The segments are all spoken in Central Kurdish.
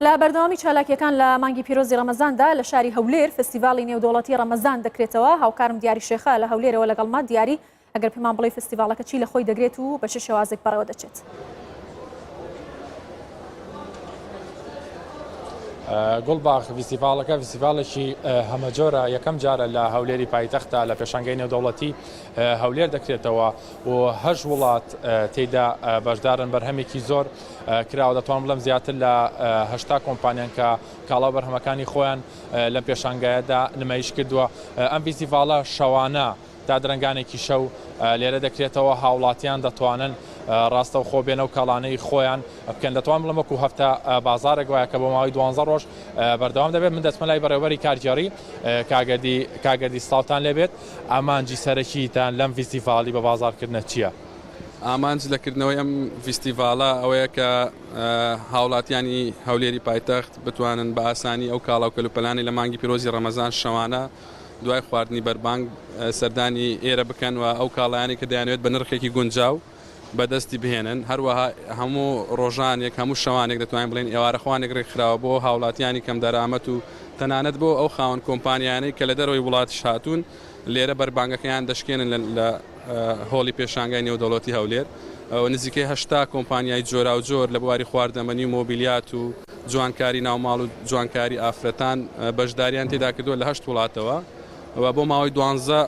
لە بەردەوامی چالاکییەکان لە مانگی پیرۆزی ڕەمەزاندا لە شاری هەولێر فستیڤاڵی نێودەوڵەتی ڕەمەزان دەکرێتەوە، هاوکارم دیاری شێخە لە هەولێرەوە لەگەڵمە، دیاری ئەگەر پێمان بڵێی فستیڤاڵەکە چی لە خۆی دەگرێت و بە چ شێوازێک بەڕێوە دەچێت؟ گوڵباخ فیستیڤاڵەکە فیستیڤاڵێکی هەمەجۆرە یەکەم جارە لە هەولێری پایتەختە لە پێشانگەی نێودەوڵەتی هەولێر دەکرێتەوە و هەش وڵات تێدا بەشدارن بەرهەمێکی زۆر کراوە دەتوانم بڵێم زیاتر لە 80 کۆمپانیان کە کاڵا و بەرهەمەکانی خۆیان لەم پێشانگایەدا نمایش کردووە ئەم فیستیڤاڵە شەوانە تا درەنگانێکی شەو لێرە دەکرێتەوە هاوڵاتیان دەتوانن ڕاستەوخۆ بێنە و کاڵانەی خۆیان بکەن دەتوان بڵێم وەکو هەفتە بازارێک وایە کە بۆ ماوەی دوانزە ڕۆژ بەردەوام دەبێت من دەچمە لای بەڕێوەبەری کارگێڕی کاگەردی کاگەردی سڵاوتان لێبێت ئامانجی سەرەکیتان لەم فیستیڤاڵی بە بازاڕکردنە چییە؟ ئامانج لە کردنەوەی ئەم ڤیستیڤاڵە ئەوەیە کە هاوڵاتیانی هەولێری پایتەخت بتوانن بە ئاسانی ئەو کاڵا و کەلوپەلانەی لە مانگی پیرۆزی ڕەمەزان شەوانە دوای خواردنی بەربانگ سەردانی ئێرە بکەن و ئەو کاڵایانەی کە دەیانەوێت بە نرخێکی گونجاو بەدەستی بهێنن هەروەها هەموو ڕۆژانێک هەموو شەوانێک دەتوانین بڵێین ئێوارەخوانێک ڕێکخراوە بۆ هاوڵاتیانی کەمدەرامەت و تەنانەت بۆ ئەو خاوەن کۆمپانیانەی کە لە دەرەوەی وڵاتیش هاتوون لێرە بەربانگەکەیان دەشکێنن لە هۆڵی پێشانگای نێودەوڵەتی هەولێر و نزیکەی 80 کۆمپانیای جۆراوجۆر لە بواری خواردەمەنی و مۆبیلیات و جوانکاری ناوماڵ و جوانکاری ئافرەتان بەشداریان تێدا کردووە لە هەشت وڵاتەوە و بۆ ماوەی دوانزە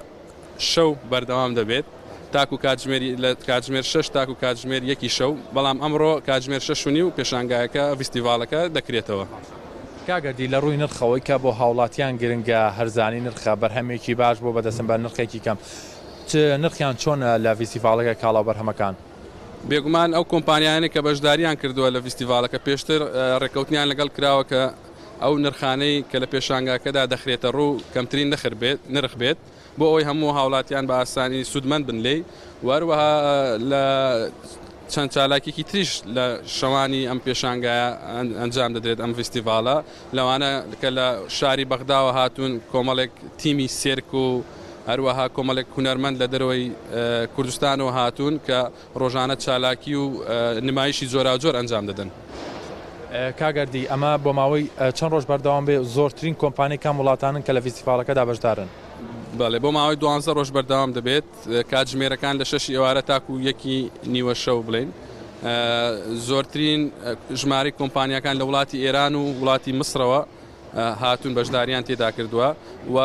شەو بەردەوام دەبێت تاکو کاتژمێری لە کاتژمێر شەش تاکو کاتژمێر یەکی شەو، بەڵام ئەمڕۆ کاتژمێر شەش و نیو پێشانگایەکە، ڤیستیڤاڵەکە، دەکرێتەوە. کاک گەردی لە ڕووی نرخەوەی کە بۆ هاوڵاتیان گرنگە هەرزانی نرخە بەرهەمێکی باش بۆ بەدەستن بە نرخێکی کەم چ نرخیان چۆنە لە ڤیستیڤاڵەکە کاڵا و بەرهەمەکان؟ بێگومان ئەو کۆمپانیایانەی کە بەشداریان کردووە لە ڤیستیڤاڵەکە پێشتر ڕێککەوتنیان لەگەڵ کراوە کە ئەو نرخانەی کە لە پێشانگاکەدا دەخرێتەڕوو کەمترین نرخ بێت بۆ ئەوەی هەموو هاوڵاتیان بە ئاسانی سوودمەند بن لێی و هەروەها لە چەند چالاکیکی تریش لە شەوانی ئەم پێشانگایە ئەنجام دەدرێت ئەم فیستیڤاڵە لەوانە کە لە شاری بەغداوە هاتوون کۆمەڵێک تیمی سێرک و هەروەها کۆمەڵێک هونەرمەند لە دەرەوەی کوردستانەوە هاتوون کە ڕۆژانە چالاکی و نمایشی جۆراوجۆر ئەنجام دەدەن. کاک ئەردی، ئەمە بۆ ماوەی چەند ڕۆژ بەردەوام بێ؟ زۆرترین کۆمپانیای کام وڵاتانن کە لە ڤیستیڤاڵەکەدا بەشدارن؟ بەڵێ، بۆ ماوەی دوانزە ڕۆژ بەردەوام دەبێت، کاتژمێرەکان لە شەشی ئێوارە تاکوو یەکی نیوە شەو بڵێین. زۆرترین ژمارەی کۆمپانیاکان لە وڵاتی ئێران و وڵاتی میسرەوە هاتوون بەشداریان تێدا کردووە و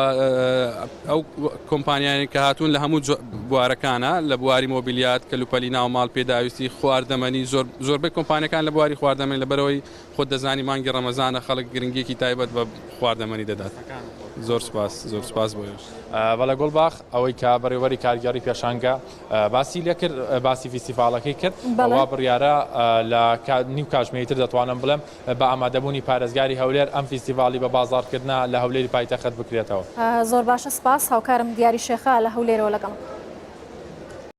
ئەو کۆمپانیایانەی کە هاتوون لە هەموو بوارەکانە لە بواری مۆبیلیات کەلوپەلی ناوماڵ پێداویستی خواردەمەنی زۆر زۆربەی کۆمپانیەکان لە بواری خواردەمەنی لەبەرەوەی خۆت دەزانی مانگی ڕەمەزانە خەڵک گرنگیەکی تایبەت بە خواردەمەنی دەدات زۆر سپاس زۆر سپاس بۆ ئێوەش. بەڵێ گوڵباخ، ئەوەی کە بەڕێوەبەری کارگێڕی پێشانگە باسی لێکرد باسی فیستیڤاڵەکەی کرد وا بڕیارە لە نیو کاژمێری تر دەتوانم بڵێم بە ئامادەبوونی پارێزگاری هەولێر ئەم فیستیڤاڵی بە بازاڕکردنە لە هەولێری پایتەخت بکرێتەوە. زۆر باشە سپاس هاوکارم دیاری شێخە لە هەولێرەوە لەگەڵم.